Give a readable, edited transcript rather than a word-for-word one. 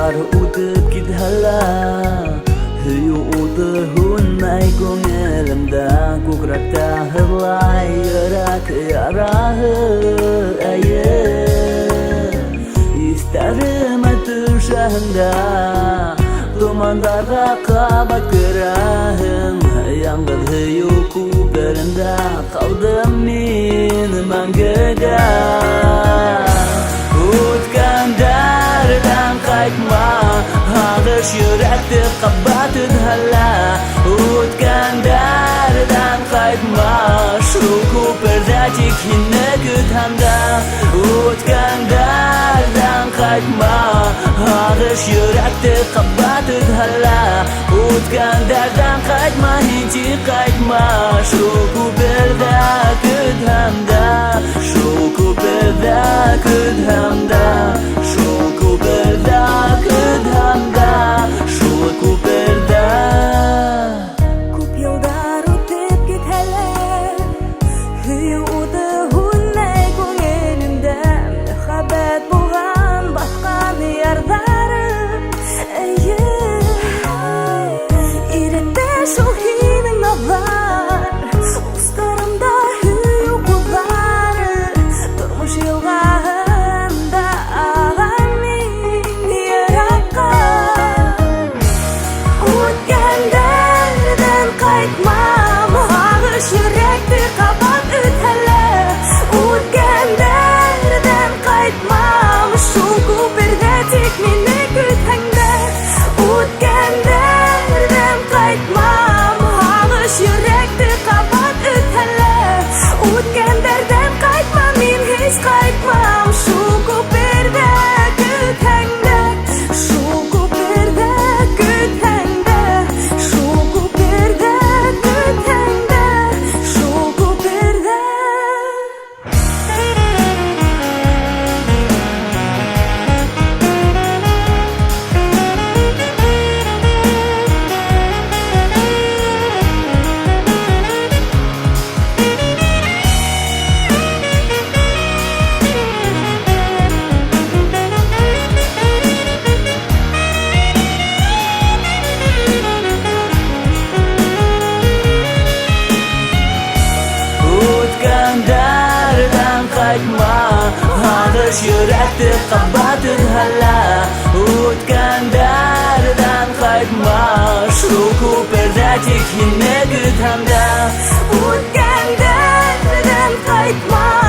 Йылдар үтеп китһә лә, һөйөү уты һүнмәй күңелемдә. Күкрәктә һыҙлай йөрәк яраһы, эйе. Иҫтәремә төшәһең дә, томандарға ҡабат керәһең. Яңғыҙ һөйөү күперендә ҡалдым мин мәңгегә. Үткәндәрҙән ҡайтма, һағыш йөрәкте ҡабат өҙһә лә. Үткәндәрҙән ҡайтма, шул күперҙә тик һине көтһәм дә. Үткәндәрҙән ҡайтма, һағыш йөрәкте ҡабат өҙһә лә. Үткәндәрҙән ҡайтма, һин тик ҡайтма, шул күперҙә көтһәм дә, шул күперҙә көтһәм дә, шул күперҙә көтһәм дә, шул күперҙә. Күп йылдар үтеп китһә лә, һөйөү уты һүнмәй күңелемдә. Мөхәббәт булған баҫҡан ярҙары, эйе. Иретә шул һинең наҙҙар, устарымда һөйөү ҡулдары. Тормош йылғаһында ағам мин йыраҡҡа. Үткәндәрҙән ҡайтмам, һағыш йөрәкте ҡабат өҙһә лә. Үткәндәрҙән ҡайтмам, шул күперҙә тик мине көтһәң дә. Үткәндәрҙән ҡайтмам, һағыш йөрәкте ҡабат өҙһә лә. Үткәндәрҙән ҡайтмам, мин һис ҡайтмам, шул күперҙә көтһәң дә, шул күперҙә көтһәң дә, шул күперҙә көтһәң дә, шул күперҙә. Үткәндәрҙән ҡайтма, һағыш йөрәкте ҡабат өҙһә лә. Үткәндәрҙән ҡайтма, шул күперҙә тик һине көтһәм дә. Үткәндәрҙән ҡайтмам.